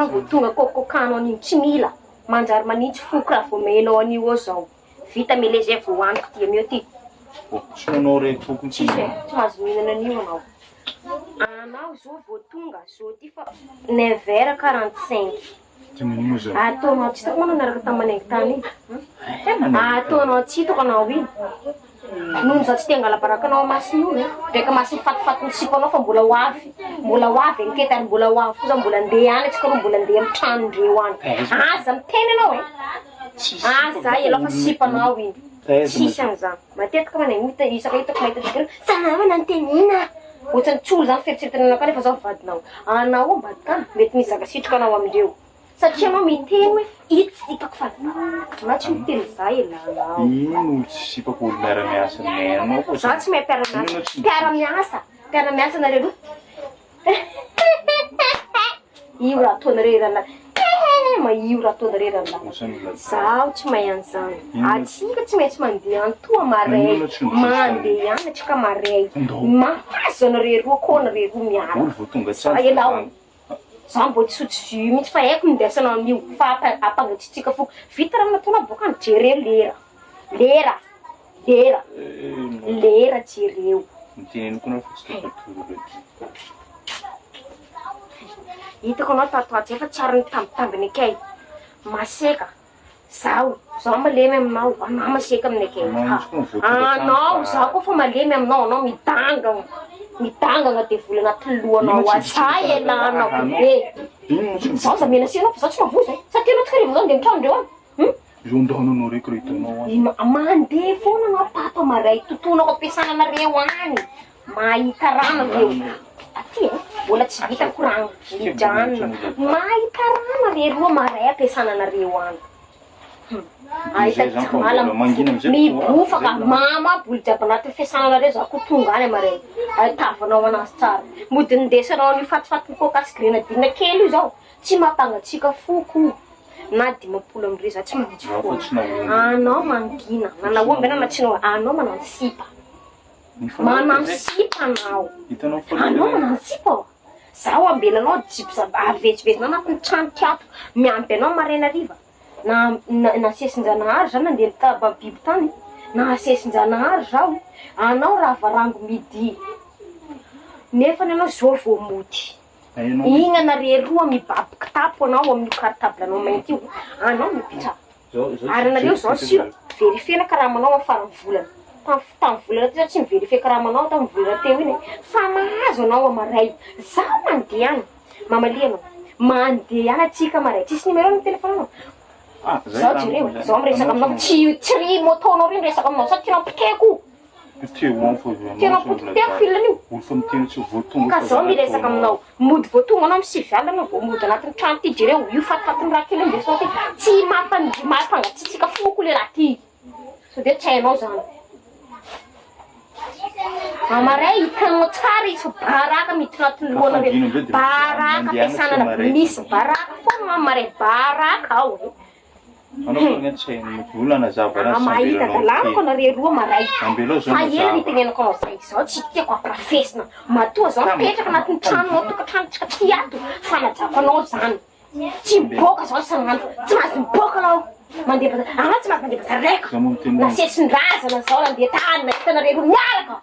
anao vao tonga kokokano an'io, tsy mila. Manjary manintsy foko raha vao omenao an'io eo zao. Vita mele zay vao hohaniko ty amin'io ty. Oh, tsy manao reko foko Tsisy e, tsy mahazo mihinana an'io anao. Anao zao vao tonga zao ty fa neuf heures 45. Ty manino zao? Ataonao tsy hitako manao niaraka tamin'ny manaingo tany iny. Ataonao tsy hitako anao iny. Noho za tsy te hangala baraka anao mason'olo e. Ndraiky mason'ny fatifatin'ny sipanao fa mbola ho avy. Mbola ho avy ankety ary mbola ho avy koa za mbola andeha any atsika roa mbola andeha amin'ny tranondreo any. Aza miteny anao e. Aza ianao fa sipanao iny. Tsisy an'izany. Matetika manahita isaka hitako mahita antsika reo, salama nantenina. Ohatran'ny tsy olo zany fieritreretana anakahy nefa zaho vadinao. Anao ambadika any mety misy zava-sitrika anao amindreo. Satria anao miteny hoe ito sipako fa anao tsy miteny za elanao. Ino olo tsy sipako olo miara-miasa aminay anao koa Za tsy mahay mpiara-miasa. Mpiara-miasa, mpiara-miasa nareo roa. Io raha ataonareo eranà. Ma io raha ataonareo eranà. Zaho tsy mahay an'izany. Atsika tsy maintsy mandeha any toa maray. Mandeha any atsika maray. Mahazo anareo roa koa nareo roa miaraka. Za elah. Za mbô tsy tsy jus mihitsy fa haiko mindesanao an'io fa ampangatsiatsiaka foko. Vita raha nataonao boka any jereo lera. Lera. Lera. Lera jereo. Niteneniko anao fa tsy tokony atoro ety. Hitako anao tato ato zay fa tsy ary nitambitamby kay. Maseka. Zaho, zaho malemy aminao, anao masiaka aminay kay. Anao, zaho koa fa malemy aminao, anao midangagna, midangagna devoly anatin'ny lohanao ao, za ialana be. Zaho za menacer anao fa zaho tsy mavozo e, sa tianao tsy kariva zaho andeha an-tranondreo any? Hum? Io andehananao reko re hitanao any. Mandeha foana anao tato maray, totonako ampiasana anareo any. Mahita rano reo aty e, mbola tsy vita koragna, mijanona, mahita rano re roa maray ampiasana anareo any. Hum. Ahita jamala mibofaka, mamo aby olo jiaby anatin'ny fiasana anareo za koa tonga any amaray, ahitavanao anazy tsara. Mody nindesanao an'io fatifatin'ny coca sy grenadine kely io zao, tsy mampangatsiaka foko na 50 amindreo za tsy manintsy foana. Anao mangina, na nahomby anao na tsy nahomby, anao manano sipa. Manano sipa anao. Anao manano sipa ô. Zaho ambelanao jiby avezivezinao anatin'ny trano ty ato. Miampy anao maraina hariva. Na nasesin-janahary zaho nandeha nitaba biby tany. Nasesin-janahary zaho. Anao ravarango midi. Nefany anao zao vao mody. Igny anare roa mibaby kitapo anao amin'io cartable anao mainty io. Anao mipitraha. Ary anareo zao sur verifier-na karamanao amin'ny faran'ny volana. Tam tamin'ny volana teo za tsy ni-verifier karamanao tamin'ny volana teo iny e. Fa mahazo anao amaray. Zaho mandeha any. Mamalia anao. Mandeha any atsika maray. Tsisy numéro ny telephone-nao? Zao jereo, zao miresaka aminao fa tsy tsy ry moto-nao ry miresaka aminao. Sa tianao potehiko io? Tianao potipotehiko fil an'io? Ka zao miresaka aminao. Mody vao tonga anao amin'ny sivy alina anao vao mody anatin'ny trano ty jereo io fatifatin'ny raha kely indesinao ty tsy mampan- mampangatsiatsiaka foko le raha ty sao de tsy hainao zany amaray hitanao tsara izy fa baraka miditra anatin'ny lohanareo baraka ampiasana misy baraka foana amaray baraka ao e Anao fa nga tsy hain'ny vola nazava raha Ah, mahita samberanao dalaniko miteny. anareo roa maray. Ambelao zao Fa ela mazava. nitenenako anao zay, zao tsy tiako ampirafesina. Matoa zao mipetraka anatin'ny tranonao tokantranontsika ty ato, fanajako anao zany. Tsy miboaka zao isan'andro, tsy mahazo miboaka anao. Mandeha bazary, anao tsy mahazo mandeha bazary raika. Za moa miteny hoe- Nasesin-drazana zao nandeha tany, nahita anareo roa miaraka.